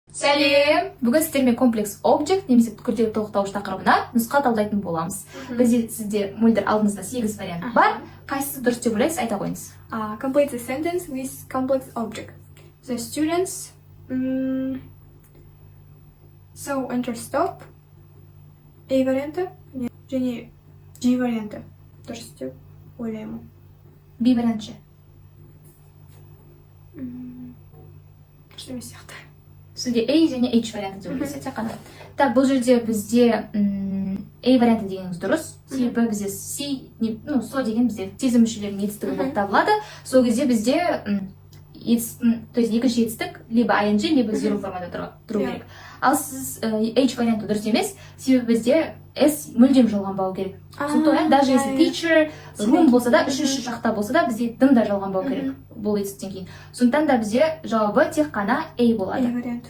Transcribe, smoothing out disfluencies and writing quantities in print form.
Сәлем! Бүгін сіздермен complex object немесе күрделі толықтауыш тақырыбына нұсқа талдайтын боламыз. Бізде сізде, Мөлдір, алдыңызда сегіз вариант бар. Қайсысы дұрыс деп ойлайсыз, айта қойыңыз. Complete the sentence with complex object. The students so enter stop. A варианты және G варианты дұрыс деп ойлаймын. B вариант ше? Дұрыс емес сияқты. Сізде A және H варианты деп ойлайсыз тек қана. Так, бұл жерде бізде A варианты дегеніңіз дұрыс, себебі бізде C ну, so деген бізде сезім мүшелерінің етістігі болып табылады. Сол кезде бізде етістің, то есть екінші етістік либо ing, либо zero формада тұру керек. Ал сіз H варианты дұрыс емес, себебі бізде S мүлдем жалғанбау керек. Түсінікті ғой, иә? Даже если teacher, room болса да, үшінші жақта болса да, бізде дым да жалғанбау керек бұл етістіктен кейін. Сондықтан да бізде жауабы тек қана A A болады. вариант.